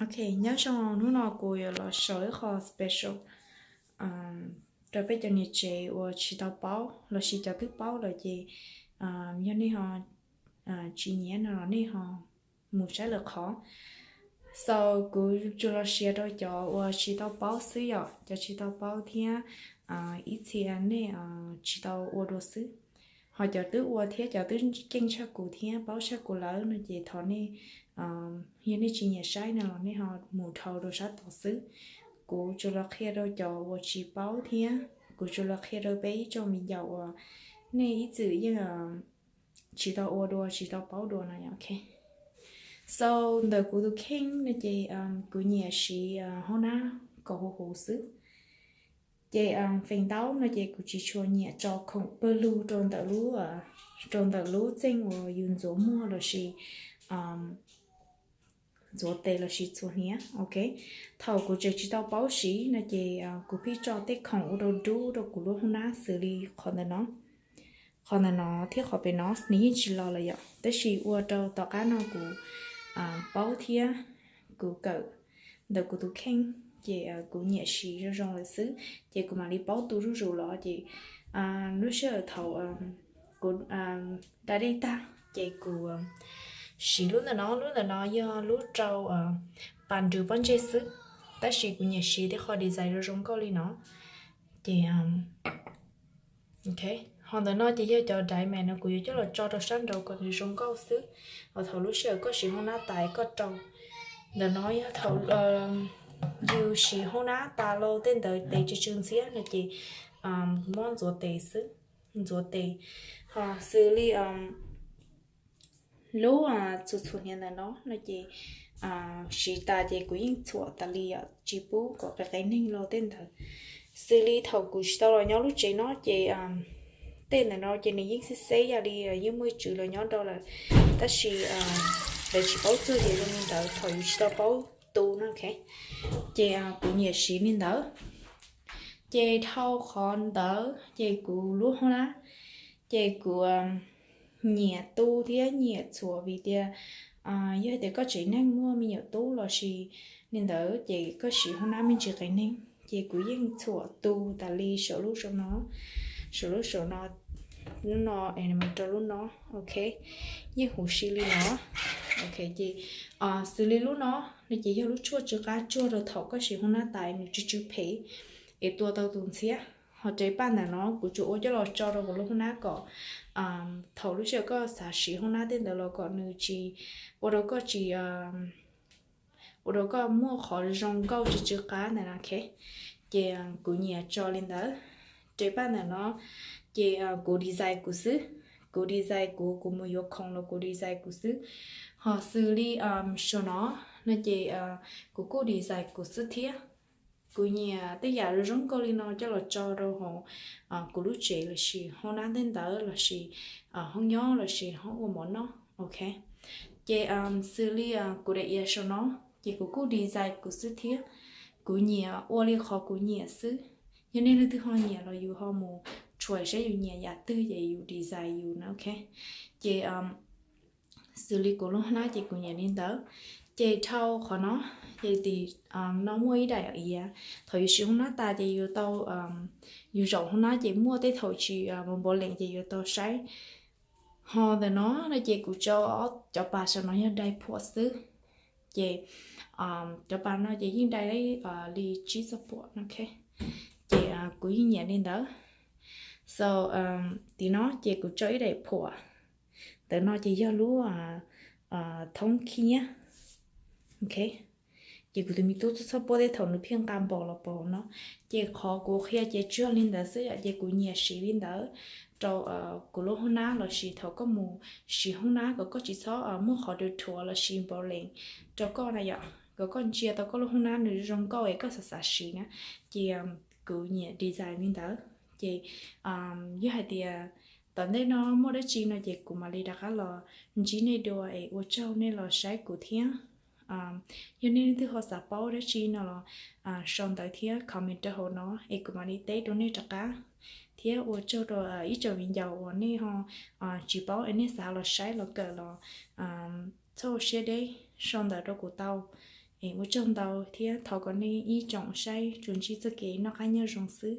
Ok, nyob zoo, hnub no kuv yuav los show ib qho special rau peb cov niam tsev uas tsis tau paub lossis cov twb paub lawm ces yog nej ho tsis nyiam no los nej ho mus saib lwm qhov. So kuv tsuas los share rau cov uas tsis tau paub xwb yom, cov tsis tau paub thiab ib txhia nej tsis tau ua dua xwb. Ho cov twb ua thiab cov twb keej tshaj kuv thiab paub tshaj kuv lawm no ces thov nej, yog nej tsis nyiam saib no los nej ho mus dhau rau sab tod xwb. Kuv tsuas los qhia rau cov uas tsis paub thiab kuv tsuas los qhia rau peb ib tsoom viv ncaus uas nej ib txwm yeej tsis tau ua dua tsis tau paub dua no. Ok, so ntawm kuv tus kheej no ces kuv nyiam siv hoob nab kom huv huv xwb. Ces feem ntau no ces kuv tsis tshua nyiam tso khoom pawg lug rau ntawm lub, rau ntawm lub txeej uas yus ntxuav muag lossis ntxuav tes lossis txhuam hniav. Ok, thaum kuv tseem tsis tau paub siv no ces kuv pheej tso tej khoom ua rau dub rau kuv lub hoob nab xws li qhov ntawm no, qhov ntawm no thiab qhov pem no nws yeej tsis los lawm yom, tab sis ua rau tom qab no kuv paub thiab kuv kawm ntawm kuv tus kheej ces kuv nyiam siv zoo zoo lawm xwb ces kuv mam li paub tu zuj zus los ces lub sij hawm thaum kuv da dej tag ces kuv siv lub ntawm no, lub ntawm no yog lub rau pas nrws pob ntseg xwb, tab sis kuv nyiam siv tej qho design zoo zoo nkauj li no ces ok, ho ntawm no ces yog cov diamond no kuv yuav coj los tso rau sab nraud kom nws zoo nkauj xwb, uas thaum lub sij hawm koj siv hoob nab tas koj rau. Ntawm no yog thaum yus siv hoob nab tas los tej ntawd tes tsw tsw ntxhiab no ces muab ntxuav tes xwb, ntxuav tes. Ho xws li lub txhuam txhuam hniav ntawm no no ces siv tas ces kuv yeej txhuam tas li os, tsis pub kom qias qias neeg los tej ntawd. Xws li thaum kuv tsis tau los nyob lub tsev no ces tej ntawm no ces nws yeej xeb xeb yam li yeej muaj ib tswv los nyob rau lawm, tab sis lawv tsis paub txuag ces zoo li ntawd thaum yus tsis tau paub tu no. Ces kuv nyiam siv li ntawd. Ces dhau qhov ntawd ces kuv lub hoob nab ces kuv nyiam tu thiab nyiam txhuam vim tias yog tias koj tsev neeg muaj me nyuam tub lossis li ntawd ces koj siv hoob nab me ntsis qias neeg ces kuv yeej txhuam tu tas li saum lub saum no, saum lub saum no, lub no es mus rau lub no. Ok, yeej huv si li no. Ok, ces xws li lub no no ces yog lub tshuaj tsw qab tsuag rau thaum koj siv hoob nab tas nws tsw tsw phem es tua tau tus ntxhiab. Ho tes paj ntawm no kuv tsuas ua coj los tso rau kuv lub hoob nab kom thaum lub sij hawm koj xav siv hoob nab tej ntawd los kom nws tsis ua rau koj tsis ua rau koj muaj qhov zoo nkauj tsw tsw qab ntawm no. Ok, ces kuv nyiam tso li ntawd. Tes paj ntawm no ces kuv design kuv xwb, kuv design kuv, kuv mus yuav khoom los kuv design kuv xwb. Ho xws li saum no no ces kuv kuj design kuv xwb thiab. Kuv nyiam tej yam zoo zoo nkauj li no coj los tso rau hauv kuv lub tsev lossis hoob nab tej ntawd lossis hoob nyob lossis hoob ua mov noj. Ok, ces xws li kuv daim iav saum no ces kuv kuj design kuv xwb thiab. Kuv nyiam ua li qhov kuv nyiam xwb. Yog nej leej twg ho nyiam los yus ho mus try saib yus nyiam yam twg ces yus design yus na. Ok, ces xws li kuv lub hoob nab ces kuv nyiam li ntawd. Ces dhau qhov no ces tim no muaj ib daim iav, thaum yus siv hoob nab tas ces yus tau, yus zaum hoob nab ces muaj tej thaum tsis npaum lees ces yus tau saib. Ho ntawm no no ces kuv tso cov pas saum no yog dai phuam xwb. Ces cov pas no ces yeej dai li tsib txoj puam no. Ces kuv yeej nyiam li ntawd. So tim no ces kuv tso ib daim phuam, ntawm no ces yog lub thoob khib nyiab. Ok, ces kuv tus me tub txoj txoj puab tej thaum nws pheej nqa npaum los paum no. Ces qhov kuv qhia ces tsuas yog li ntawd xwb yom, ces kuv nyiam siv li ntawd rau kuv lub hoob nab lossis thaum koj mus siv hoob nab kom koj tsis txhob muaj qhov dhuav lossis npaum lees rau koj na yom, kom koj ntsia tau koj lub hoob nab nws zoo nkauj es koj xav xav siv na. Ces kuv nyiam design li ntawd. Ces yog hais tias tom ntej no muaj dab tsi no ces kuv mam li rov qab los ntsib nej dua es ua tsaug nej los saib kuv thiab. Yog nej leej twg ho xav paub dab tsi no los sau ntawv thiab comment rau hauv no es kuv mam li teb rau nej rov qab. Thiab ua tsaug rau ib tsoom viv ncaus uas nej ho tsis paub es nej xav los saib los kawm los txhob ua siab deb, sau ntawv rau kuv tau. Ua tsaug ntau thiab thov kom nej ib tsoom saib tsuas ntsib txoj kev noj qab nyob zoo xwb.